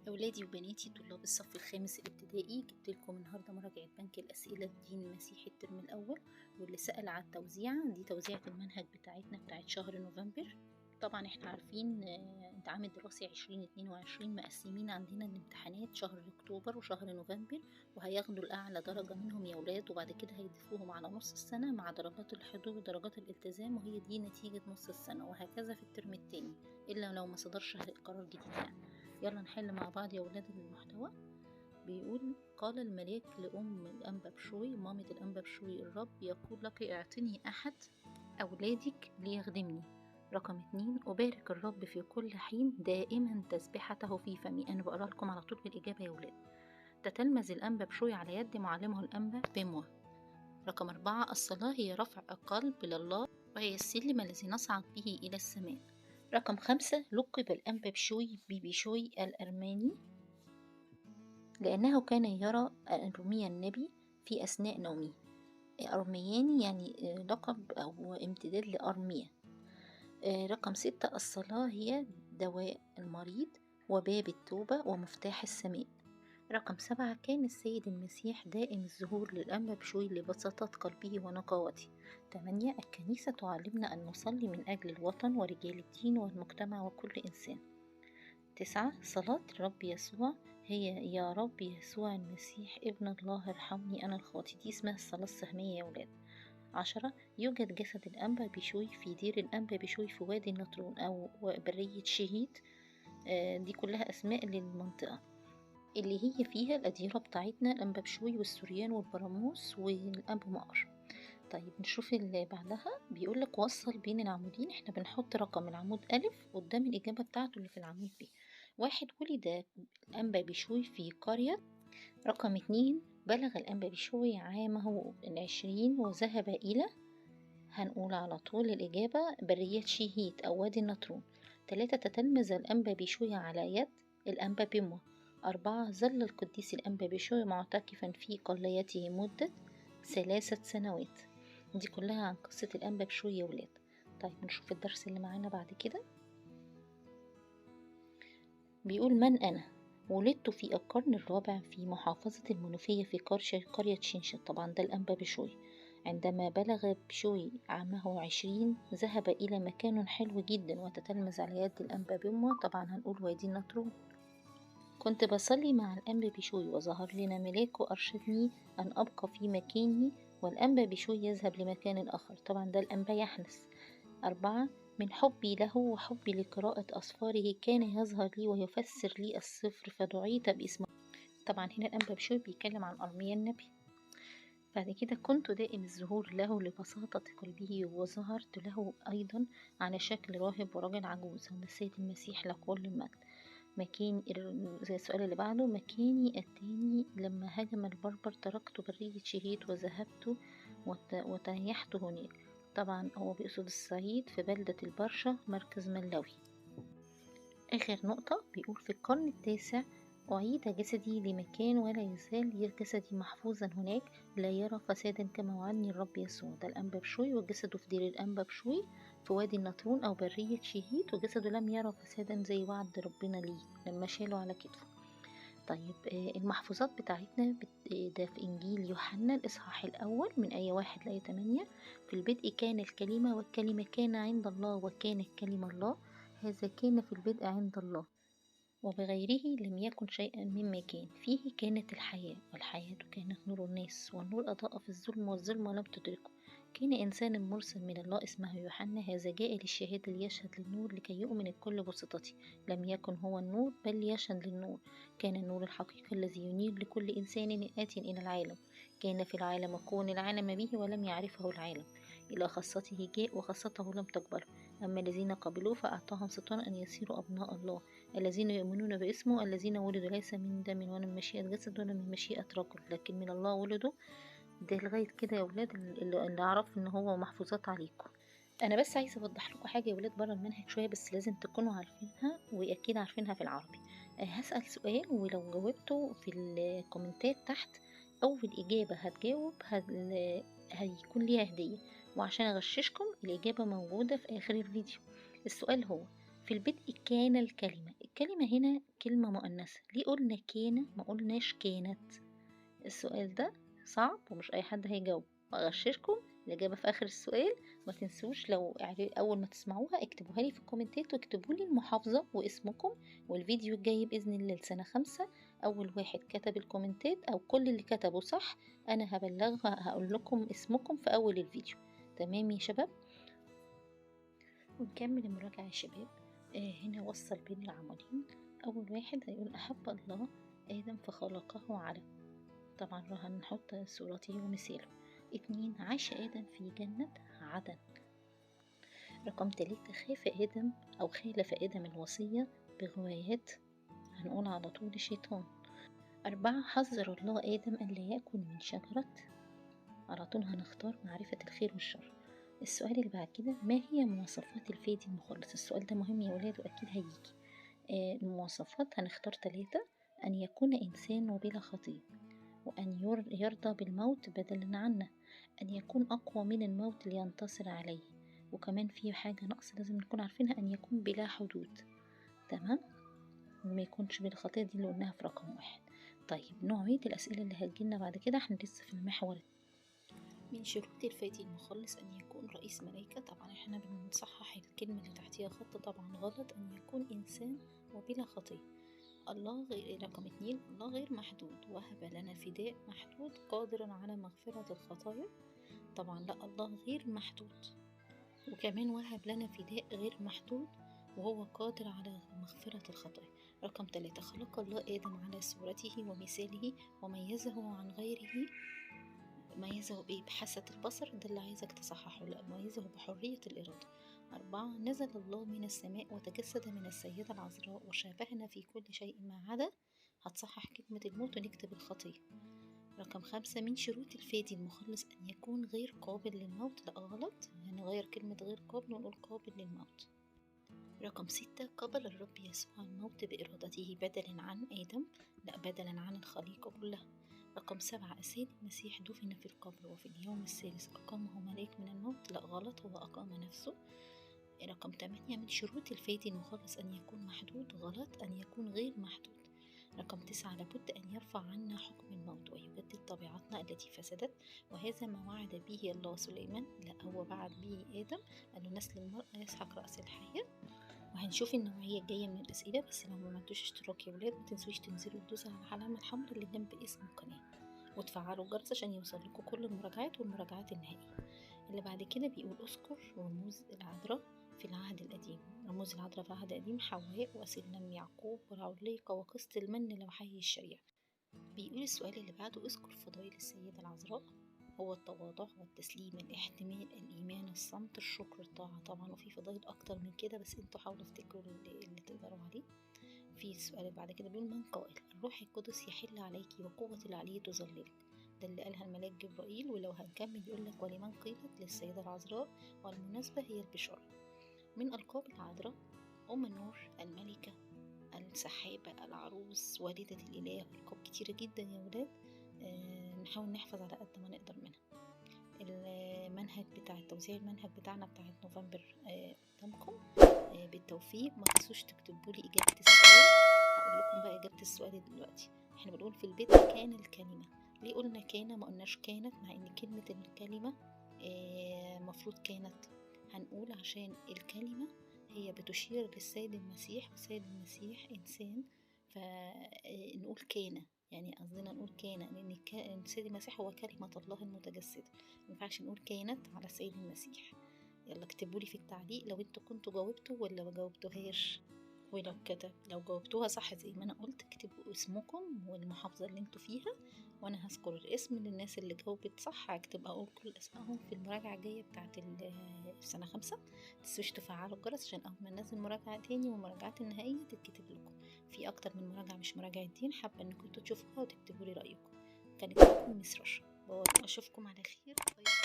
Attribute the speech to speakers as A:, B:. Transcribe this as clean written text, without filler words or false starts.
A: أولادي وبناتي طلاب الصف الخامس الابتدائي، جبت لكم النهارده مراجعة بنك الأسئلة الدين المسيحي الترم الأول، واللي سأل على التوزيع دي توزيعة المنهج بتاعتنا بتاعت شهر نوفمبر. طبعا احنا عارفين العام الدراسي 2022 مقسمين عندنا الامتحانات شهر اكتوبر وشهر نوفمبر، وهياخدوا الأعلى درجة منهم يا ولاد، وبعد كده هيضيفوهم على نص السنة مع درجات الحضور ودرجات الالتزام، وهي دي نتيجة نص السنة، وهكذا في الترم التاني إلا لو ما صدرش قرار جديد يعني. يلا نحل مع بعض يا ولاد المحتوى. بيقول: قال الملاك لأم الأنبا بشوي، مامة الأنبا بشوي: الرب يقول لك اعطني أحد أولادك ليخدمني. رقم 2: أبارك الرب في كل حين، دائما تسبحته في فمي. أنا بقرأ لكم على طول بالإجابة يا ولاد. تتلمذ الأنبا بشوي على يد معلمه الأنبا بموى. رقم 4: الصلاة هي رفع القلب لله، وهي السلم الذي نصعد به إلى السماء. رقم 5: لقب الأنبا بشوي ببشوي الأرماني لأنه كان يرى أرميا النبي في أثناء نومه. أرمياني يعني لقب أو امتداد لأرميا. رقم 6: الصلاة هي دواء المريض وباب التوبة ومفتاح السماء. رقم 7: كان السيد المسيح دائم الظهور للأنبا بشوي لبساطة قلبه ونقاوته. 8: الكنيسة تعلمنا أن نصلي من أجل الوطن ورجال الدين والمجتمع وكل إنسان. 9: صلاة الرب يسوع هي يا رب يسوع المسيح ابن الله ارحمني أنا الخاطئ. دي اسمها الصلاة السهمية يا ولاد. 10: يوجد جسد الأنبا بشوي في دير الأنبا بشوي في وادي النطرون أو برية شهيد. دي كلها أسماء للمنطقة اللي هي فيها الأديرة بتاعتنا، الأنبا بشوي والسوريان والبراموس والأنبا مقر. طيب نشوف اللي بعدها. بيقول لك وصل بين العمودين. احنا بنحط رقم العمود ألف قدام الإجابة بتاعته اللي في العمود ب. 1: ولد الأنبا بشوي في قرية. رقم 2: بلغ الأنبا بشوي عامه 20 وذهب إلى، هنقول على طول الإجابة برية شيهيت أو وادي النطرون. 3: تتلمذ الأنبا بشوي على يد الأنبا بموى. 4: ظل القديس الأنبا بشوي معتكفا في قليته مدة 3 سنوات. دي كلها عن قصة الأنبا بشوي يا ولاد. طيب نشوف الدرس اللي معانا بعد كده. بيقول: من أنا؟ ولدت في القرن الرابع في محافظة المنوفية في قرية شنشن. طبعا ده الأنبا بشوي. عندما بلغ بشوي عامه 20 ذهب إلى مكان حلو جدا وتتلمذ على يد الأنبا بموى. طبعا هنقول وادي النطرون. كنت بصلي مع الأنبا بشوي وظهر لنا ملاك وأرشدني أن أبقى في مكاني، والأنبا بشوي يذهب لمكان آخر. طبعا ده الأنبا يحنس. 4: من حبي له وحبي لقراءة أسفاره كان يظهر لي ويفسر لي السفر فدعيت باسمه. طبعا هنا الأنبا بشوي بيتكلم عن أرميا النبي. بعد كده كنت دائم الظهور له لبساطة قلبه، وظهرت له أيضا على شكل راهب ورجل عجوز. هو السيد المسيح لكل المجد. مكان زي السؤال اللي بعده: مكاني التاني لما هجم البربر تركت برية شهيد وذهبت وتنيحت هناك. طبعا هو بيقصد الصعيد في بلدة البرشا مركز ملوي. آخر نقطة بيقول: في القرن التاسع أعيد جسدي لمكان ولا يزال جسدي محفوظا هناك لا يرى فسادا كما وعدني الرب يسوع. ده الأنبا بشوي وجسده في دير الأنبا بشوي في وادي النطرون أو برية شهيد، وجسده لم يرى فسادا زي وعد ربنا ليه لما شاله على كتفه. طيب المحفوظات بتاعتنا ده في إنجيل يوحنا الإصحاح الأول من آية 1 لآية 8: في البدء كان الكلمة، والكلمة كان عند الله، وكان الكلمة الله، هذا كان في البدء عند الله، وبغيره لم يكن شيئا مما كان، فيه كانت الحياة، والحياة كانت نور الناس، والنور أضاء في الظلم، والظلم لم تدركه. كان إنسان مرسل من الله اسمه يوحنا، هذا جاء للشهادة ليشهد للنور لكي يؤمن الكل بواسطته. لم يكن هو النور بل ليشهد للنور. كان النور الحقيقي الذي ينير لكل إنسان آت إلى العالم. كان في العالم وكون العالم به ولم يعرفه العالم. إلى خاصته جاء وخاصته لم تقبله. أما الذين قبلوه فأعطاهم سلطان أن يصيروا أبناء الله، الذين يؤمنون باسمه، الذين ولدوا ليس من دم ولا من مشيئة جسد ولا من مشيئة رجل، لكن من الله ولدوا. ده لغاية كده يا ولاد اللي أعرف إن هو محفوظات عليكم. أنا بس عايزة أوضح لكم حاجة يا ولاد بره المنهج شوية، بس لازم تكونوا عارفينها وأكيد عارفينها في العربي. هسأل سؤال ولو جاوبته في الكومنتات تحت أول إجابة هتجاوب هيكون ليها هدية، وعشان أغششكم الإجابة موجودة في آخر الفيديو. السؤال هو: في البدء كان الكلمة، الكلمة هنا كلمة مؤنثة، ليه قلنا كان ما قلناش كانت؟ السؤال ده صعب ومش أي حد هيجاوب، وأغششكم الإجابة في آخر السؤال. ما تنسوش لو أول ما تسمعوها اكتبوها لي في الكومنتات، واكتبوا لي المحافظة واسمكم. والفيديو الجاي بإذن الله لسنة 5 أول واحد كتب الكومنتات أو كل اللي كتبه صح أنا هبلغها، هقول لكم اسمكم في أول الفيديو. تمام يا شباب؟ ونكمل المراجعة يا شباب. هنا وصل بين العمودين. أول واحد هيقول أحب الله آدم فخلقه على، طبعا هنحط صورته ومثاله. 2 عاش آدم في جنة عدن. رقم 3 خاف آدم أو خالف آدم الوصية بغوايات، هنقول على طول الشيطان. 4 حذر الله آدم أن لا يأكل من شجرة، على طول هنختار معرفة الخير والشر. السؤال اللي بعد كده ما هي مواصفات الفادي المخلص؟ السؤال ده مهم يا ولاد وأكيد هيجي. المواصفات هنختار 3، أن يكون إنسان وبلا خطية، وأن يرضى بالموت بدلا عنا، أن يكون أقوى من الموت لينتصر عليه، وكمان في حاجة ناقصة لازم نكون عارفينها، أن يكون بلا حدود. تمام، وما يكونش بلا خطية، دي اللي قلناها في رقم 1. طيب نوعية الأسئلة اللي هتجيلنا بعد كده، احنا لسه في المحور. من شروط الفادي المخلص أن يكون رئيس ملائكة، طبعا احنا بنصحح الكلمة اللي تحتيها خط، طبعا غلط، أن يكون إنسان وبلا خطية. الله غير، رقم 2 الله غير محدود، وهب لنا فداء محدود قادرا على مغفرة الخطايا، طبعا لا، الله غير محدود، وكمان وهب لنا فداء غير محدود وهو قادر على مغفرة الخطايا. رقم 3 خلق الله آدم على صورته ومثاله وميزه عن غيره، ميزه بإيه؟ بحاسة البصر، ده اللي عايزك تصححه، لا، ميزه بحرية الإرادة. 4 نزل الله من السماء وتجسد من السيدة العذراء وشابهنا في كل شيء ما عدا، هتصحح كلمة الموت ونكتب الخطية. رقم 5 من شروط الفادي المخلص أن يكون غير قابل للموت، لا غلط، هنغير كلمة غير قابل ونقول قابل للموت. رقم 6 قبل الرب يسوع الموت بإرادته بدلا عن آدم، لا، بدلا عن الخليقة كلها. رقم 7 السيد المسيح دفن في القبر وفي اليوم الثالث أقامه ملاك من الموت، لا غلط، هو أقام نفسه. رقم 8 من شروط الفادي المخلص أن يكون محدود، غلط، أن يكون غير محدود. رقم 9 لابد أن يرفع عنا حكم الموت ويجدد طبيعتنا التي فسدت، وهذا ما وعد به الله سليمان، لا، هو وعد به آدم، قال له نسل المرأة يسحق رأس الحية. وهنشوف النوعية الجاية من الأسئلة، بس لو ما عملتوش اشتراك يا ولاد ما تنسوش تنزلوا تدوسوا على العلامة الحمراء اللي جنب اسم القناة وتفعلوا الجرس عشان يوصل لكم كل المراجعات والمراجعات النهائية. اللي بعد كده بيقول اذكر رموز العذراء في العهد القديم. رموز العذراء في العهد القديم حواء وسلم يعقوب والعليقة وقسط المن لوحي الشريعة. بيقول السؤال اللي بعده اذكر فضائل السيدة العذراء، هو التواضع والتسليم، الاحتمال، الإيمان، الصمت، الشكر، الطاعة. طبعا وفي فضائل أكتر من كده، بس انتوا حاولوا افتكروا اللي تقدروا عليه. في السؤال اللي بعد كده بيقول من قائل الروح القدس يحل عليك وقوة العلي تظللك، ده اللي قالها الملاك جبرائيل. ولو هنكمل يقول لك ولمن قيلت للسيدة العذراء، والمناسبة هي البشارة. من ألقاب العذراء أم النور، الملكة، السحابة، العروس، والدة الإله، ألقاب كتيرة جدا يا ولاد، نحاول نحفظ على قد ما نقدر منها. المنهج بتاع التوزيع، المنهج بتاعنا بتاع نوفمبر قدامكم. بالتوفيق. ما تنسوش تكتبوا لي إجابة السؤال، هقول لكم بقى إجابة السؤال دلوقتي. احنا بنقول في البيت كان الكلمة، ليه قلنا كان ما قلناش كانت، مع ان كلمة الكلمة مفروض كانت؟ هنقول عشان الكلمة هي بتشير للسيد المسيح، والسيد المسيح إنسان، فنقول كان، يعني قصدنا نقول كان لأن السيد المسيح هو كلمة الله المتجسدة، مينفعش نقول كانت على السيد المسيح. يلا اكتبولي في التعليق لو انتوا كنتوا جاوبتوا ولا ما جاوبتوهاش، ولو كتب لو جاوبتوها صح زي ما انا قلت اكتبوا اسمكم والمحافظة اللي انتوا فيها، وانا هذكر الاسم للناس اللي جاوبت صح، هكتب اقول كل اسمائهم في المراجعة الجاية بتاعت السنة 5. متنسوش تفعلوا الجرس عشان اول ما ننزل مراجعة تاني والمراجعات النهائية تتكتب لكم. في اكتر من مراجعة مش مراجعة دين، حابة انكم تشوفوها وتكتبوا لي رأيكم. كانت معاكم مس رشا، اشوفكم على خير. باي.